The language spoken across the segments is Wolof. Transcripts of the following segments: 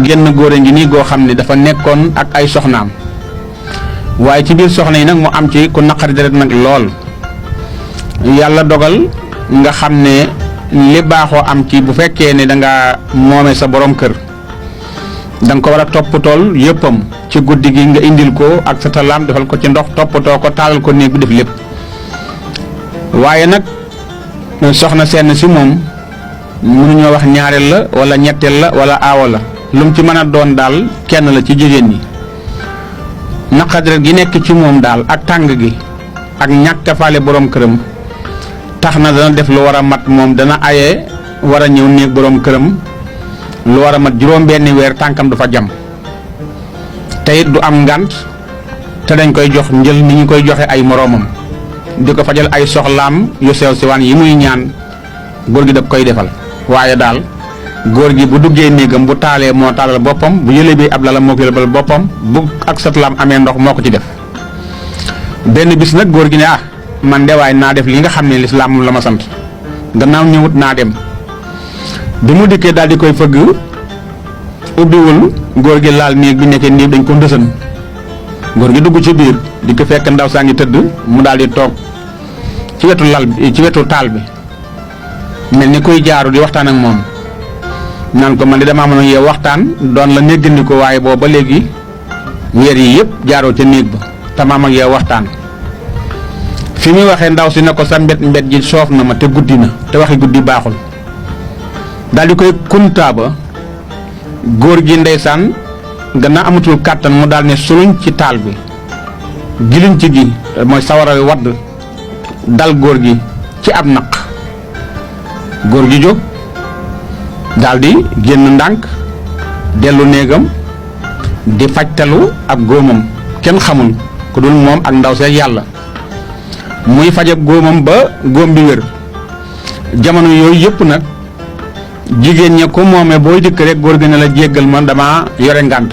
genn góor a ngi nii goo xam ne dafa nekkoon ak ay soxnaam waaye ci biir soxna yi nag mu am ci ku naqari deret nag lool yàlla dogal nga xam ne li baaxoo am ci bu fekkee ne danga moome sa borom kër danga ko war a toppatool yëppam ci guddi gi nga indil ko ak sa talaam defal ko ci ndox toppatoo ko taalal ko néeg bi def lépp waaye nag soxna seen si moom mënuñoo wax ñaareel la wala ñetteel la wala aawa la lu mu ci mën a doon daal kenn la ci jigéen ñi naqadret gi nekk ci moom daal ak tàng gi ak ñàkk a faale borom këram tax na dana def lu war a mat moom dana aye war a ñëw néeg borom këram lu war a mat juróom-benni weer tànkam du fa jam te it du am ngànt te dañ koy jox njël ni ñu koy joxe ay moroomam di ko fajal ay soxlaam yu sew siwaan yi muy ñaan góor gi da koy defal waaye daal góor gi bu duggee néegam bu taalee moo taalal boppam bu yële bi ab lala moo ko yëlebal boppam bu ak satlaam amee ndox moo ko ci def benn bis nag góor gi ne man de waaye naa def li nga xam ne lislaam moom la ma sant gannaaw ñëwut naa dem bi mu dikkee daal di koy fëgg ubbiwul góor gi laal néeg bi nekkee néeg dañ ko ndësan góor gi dugg ci biir di ko fekk ndaw saa ngi tëdd mu daal di toog ci wetu lal bi ci wetu taal bi mel ni kuy jaaru di waxtaan ak moom naan ko man de damaa mën a yeew waxtaan doon la néggandi ko waaye boobu ba léegi weer yi yëpp jaaroo ca néeg ba tamaam ak yeew waxtaan fi muy waxee ndaw si ne ko sa mbet ji soof na ma te guddi na te waxi guddi baaxul daal di koy kuntaa ba góor gi ndeysaan gannaaw amatul kàttan mu daal ne suluñ ci taal bi giliñ ci gi mooy sawara wi wadd dal góor gi ci ab naq góor gi jóg daldi génn ndànk dellu néegam di fajtalu ak góomam kenn xamul ku dul moom ak ndaw see yàlla muy faj ak góomam ba góom bi wér jamono yooyu yëpp nag jigéen ña ko moomee booy dikk rek góor gi ne la jéggal ma dama yore ngànt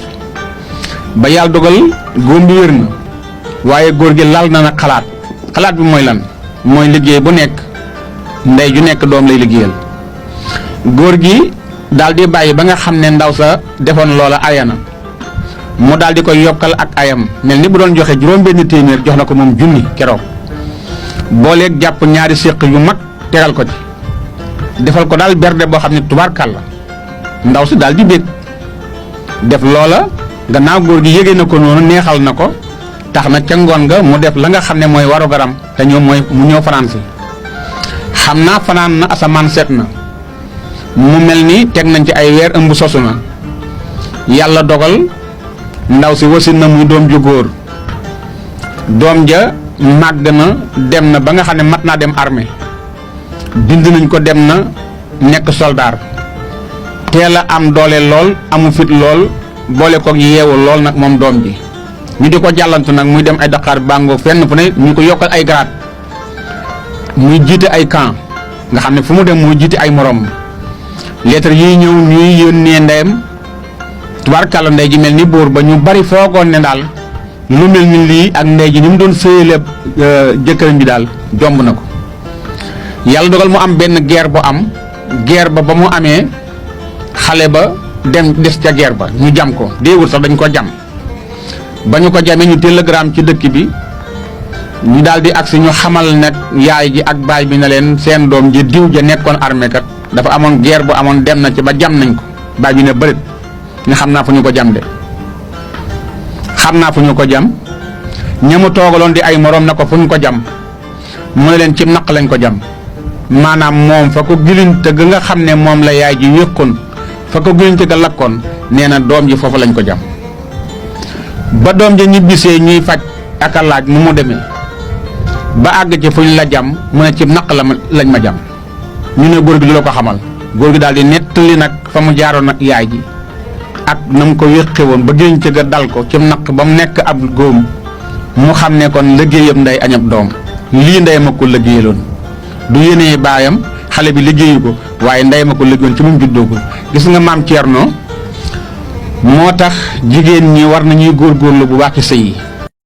ba yàlla dogal góom bi wér na waaye góor gi lal na nag xalaat bi mooy lan mooy liggéey bu nekk ndey ju nekk doom lay liggéeyal góor gi daal di bàyyi ba nga xam ne ndaw sa defoon loola ayana mu daal di koy yokkal ak ayam mel ni bu doon joxe juróom-benn téeméer jox na ko moom junni keroog booleeg jàpp ñaari séq yu mag tegal ko ci defal ko daal berde boo xam ne tubaarkàl la ndaw si daal di bég def loola gannaaw góor gi yégee na ko noonu neexal na ko tax na ca ngoon nga mu def la nga xam ne mooy waru garam te ñoom mooy mu ñëw fanaan si xam naa fanaan na asamaan seet na mu mel ni teg nañ ci ay weer ëmb sosu na yàlla dogal ndaw si wasin na muy doom ju góor doom ja màgg na dem na ba nga xam ne mat naa dem armée bind nañ ko dem na nekk soldaar teel a am doole lool amu fit lool boole ko yeewu lool nag moom doom ji ñu di ko jàllantu nag muy dem ay Dakar bàngoo fenn fu ne ñu ko yokkal ay grade muy jiite ay camp nga xam ne fu mu dem muy jiite ay morom lettre yi ñëw ñuy yónnee ndeyam tubaarkàlla ndey ji mel ni buur ba ñu bari foogoon ne daal lu mel ni lii ak ndey ji ni mu doon sëyale jëkkëram ji daal jomb na ko yàlla dogal mu am benn guerre bu am guerre ba mu amee xale ba dem des ca guerre ba ñu jam ko déewul sax dañ ko jam ba ñu ko jamee ñu télégramme ci dëkk bi ñu daal di agsi ñu xamal nag yaay ji ak baay bi ne leen seen doom ji diw ja nekkoon armée kat dafa amoon guerre bu amoon dem na ci ba jam nañ ko baay bi ne bërit nga xam naa fu ñu ko jam de xam naa fu ñu ko jam ñamu toogaloon di ay moroom na ko fu ñu ko jam mu ne leen ci naq lañ ko jam maanaam moom fa ko gilinte ga nga xam ne moom la yaay ji wékkoon fa ko gilinte ga lakkoon nee na doom ji foofu lañ ko jam ba doom ja ñibbisee ñuy faj ak a laaj nu mu demee ba àgg ci fu ñu la jam mu ne ci naq lañ ma jam ñu ne góor gi du la ko xamal góor gi daal di nettali nag fa mu jaaroon ak yaay ji ak na mu ko wéqe woon ba gilinte ga dal ko ci naq ba mu nekk ab góom mu xam ne kon liggéeyam nday añab doom lii ndey ma ko liggéeyaloon du yéenee baayam xale bi liggéeyu ko waaye ndey ma ko liggéeyoon ci moom juddoogul gis nga maam Thierno moo tax jigéen ñi war nañuy góorgóorlu bu baax ci sëy yi